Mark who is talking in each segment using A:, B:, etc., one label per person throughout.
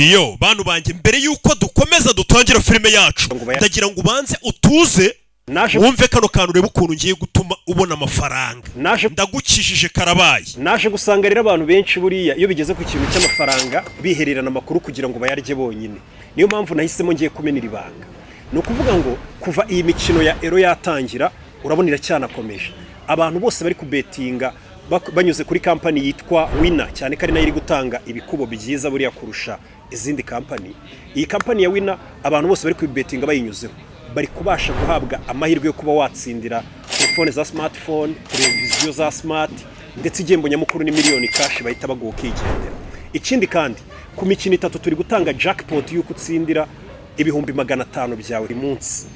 A: Iyo bantu banjye, mbere y'uko dukomeza dutangira filime yacu, ndagira ngo ubanze utuze,
B: Naje
A: wumve kano kantu, urebe ukuntu ngiye gutuma ubona amafaranga.
B: Naje
A: Ndagukijije, karabaye.
B: Naje gusanga rero abantu benshi buriya iyo bigeze ku kintu cy'amafaranga bihererana amakuru kugira ngo bayarye bonyine. Niyo mpamvu nahisemo ngiye kumenera ibanga. Ni ukuvuga ngo kuva iyi mikino ya Euro yatangira, urabona iracyanakomeje, abantu bose bari kubetinga banyuze kuri kampani yitwa Wina, cyane ko ari nayo iri gutanga ibikubo byiza buriya kurusha izindi kampani. Iyi kampani ya Wina, abantu bose bari kubetinga bayinyuzeho bari kubasha guhabwa amahirwe yo kuba watsindira telefone za smartphone, televiziyo za smart, ndetse igihembo nyamukuru ni miliyoni cash bahita baguha ukigendera. Ikindi kandi, ku mikino itatu turi gutanga jackpot y'uko utsindira 500,000 byawe buri munsi.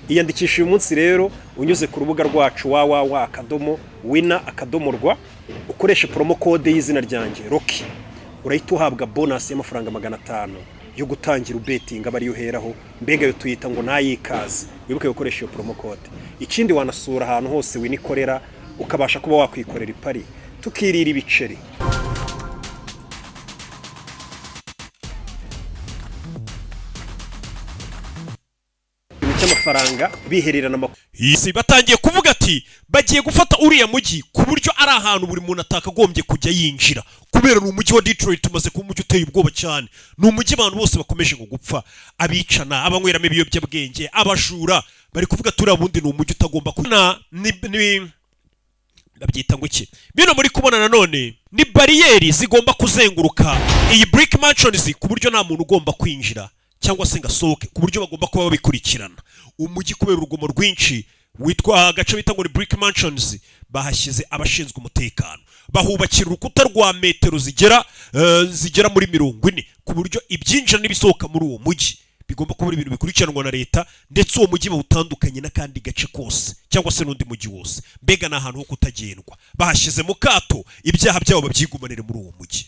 B: Iyandikisha uyu munsi rero unyuze ku rubuga rwacu www.wina.rw, ukoreshe promo code y'izina ryanjye Rocky, urahita uhabwa bonus y'amafaranga 500 yo gutangira ubetinga, aba ariyo uheraho. Mbega yo tuyita ngo nayikaze. Wibuke gukoresha iyo promo code. Ikindi, wanasura ahantu hose Wina ikorera, ukabasha kuba wakwikorera ipari tukirira ibiceri. Ikintu cy'amafaranga bihererana amakuru.
A: Isi batangiye kuvuga ati bagiye gufata uriya mujyi ku buryo ari ahantu buri muntu atakagombye kujya yinjira, kubera ni umujyi wa Detroit umaze kuba umujyi uteye ubwoba cyane. Ni umujyi abantu bose bakomeje ngo gupfa, abicana, abanyweramo ibiyobyabwenge, abajura. Bari kuvuga ati uriya bundi ni umujyi utagomba kubona ni babyita ngo iki? Bino muri kubona nanone ni bariyeri zigomba kuzenguruka iyi Brick Mansions, ku buryo nta muntu ugomba kwinjira cyangwa se ngo asohoke, ku buryo bagomba kuba babikurikirana. Umujyi kubera urugomo rwinshi witwa agace bita ngo ni Brick Mansions, bahashyize abashinzwe umutekano, bahubakira urukuta rwa metero zigera muri 40, ku buryo ibyinjira n'ibisohoka muri uwo mujyi bigomba kuba ari ibintu bikurikiranwa na leta. Ndetse uwo mujyi bawutandukanye n'akandi gace kose cyangwa se n'undi mujyi wose. Mbega ni ahantu ho kutagendwa, bahashyize mu kato, ibyaha byabo babyigumanire muri uwo mujyi.